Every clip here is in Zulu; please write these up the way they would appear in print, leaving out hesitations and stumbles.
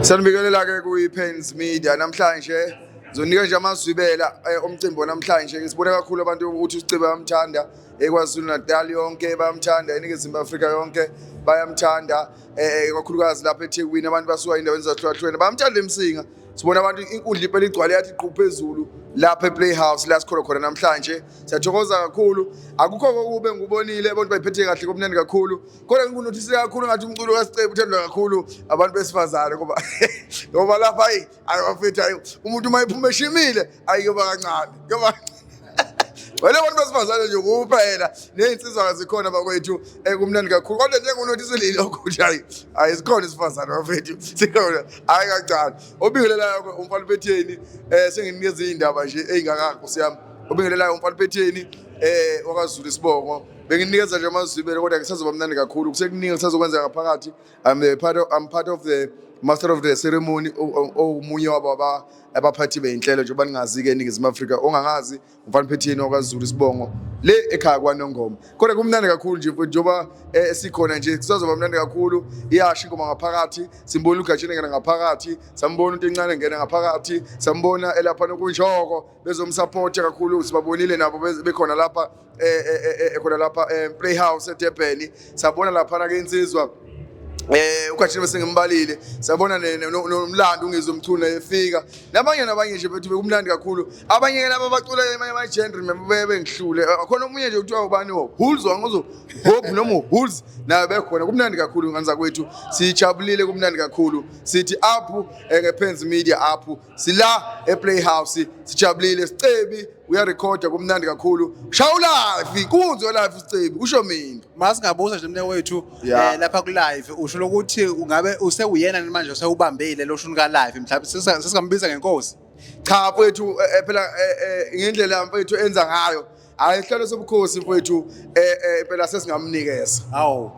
Sanibingelela ke kuyi-Pens Media namhlanje ngizonika nje amazwibela omcimbi wanamhlanje. Sibone kakhulu abantu ukuthi uSicebi bayamthanda eKwaZulu Natal yonke, bayamthanda eNingizimu Afrika yonke, bayamthanda kakhulukazi lapha eThekwini. Abantu basuka endaweni zahlukahlukene bayamthanda eMsinga. Sibona abantu inkundla impela igcwale yathi qhu phezulu lapha ePlayhouse la sikhona khona namhlanje. Siyathokoza kakhulu, akukho kokube ngikubonile, abantu bayiphethe kahle, kumnandi kakhulu. Kodwa ngikunothise kakhulu ngathi umculo kaSicebi uthandwa kakhulu abantu besifazane, ngoba lapha hayi hayi bafethu, hayi, umuntu uma ephuma eshimile ayikuba kancane, kuyoba wena abantu besifazane nje kuphela ney'nsizwa zikhona bakwethu. Kumnandi kakhulu, kodwa njengonothise lokho ukuthi hayi hayi zikhona isifazane bafethu, sikhona, hhayi kancane. Obingelelayo umfana Phetheni, senginikeza iy'ndaba nje ey'ngaka nkosi yami. Obingelelayo umfana Phetheni, wakaZulu isibongo. Benginikeza nje amazwibele, kodwa kusazoba mnandi kakhulu, kusekuningi kusazokwenzeka ngaphakathi. I'm part of the master of the ceremony, omunye wabo abaphathi bey'nhlelo. Njengoba ningazi-ke eNingizimu Afrika, ongangazi umfana Phetheni wakaZulu isibongo, le ekhaya kwaNongoma. Kodwa kumnandi kakhulu nje mfowethu, njengoba sikhona nje kusazoba mnandi kakhulu. Iyasho ingoma ngaphakathi, simbona uGatsheni engena ngaphakathi, sambona into encane engena ngaphakathi, sambona elapha nokunjoko bezomsupporta kakhulu. Sibabonile nabo bekhona lapha khona lapha Playhouse eDurban. Sabona lapha ke insizwa uGatsheni bese ngimbalile, sabona nomlando uNgizwe Mchunu efika nabanye nabanye nje bethu, bekumnandi kakhulu. Abanye ke laba bacula ama genre bengihlule khona. Omunye nje kuthiwa ubani, Huls wangozo Hope noma Huls, naye bekhona. Kumnandi kakhulu ngane zakwethu, sijabulile, kumnandi kakhulu. Sithi up ngePens Media, up sila ePlayhouse, sijabulile. Sicebi uyarekhoda, kumnandi kakhulu. Shawu live, inkunzi live, Sicebi usho mina. Masingabuza nje mne wethu, lapha ku live usho lokuthi ungabe usewuyena manje usewubambile lo shuni ka live, mhlawumbe sesingambiza ngenkosi? Cha mfethu, phela ngendlela mfethu enza ngayo, hayi, isihlalo sobukhosi mfethu, phela sesingamnikeza. Hawu,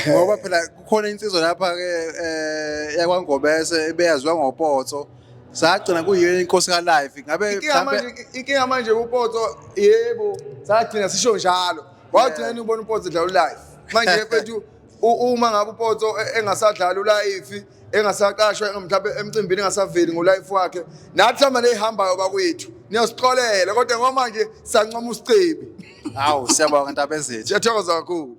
ngoba phela kukhona insizwa lapha ke yakwaNgobese ebeyaziwa ngoPotso, sagcina kuyiyo inkosi ka live, ngabe Inkinga mhlambe manje, inkinga manje uPotso, yebo, sagcina sisho njalo, wagcina yini ubona uPotso edlala ulive manje mfethu? Uma ngabe uPotso engasadlali ulive, engasaqashwa mhlawumbe emcimbini, engasaveli ngolive wakhe, nathi mhlawumbe leyihambayo bakwethu niyosixolela, kodwa ngoba manje sancoma uSicebi. Hawu, siyabonga ndaba ezethu. Siyathokoza kakhulu.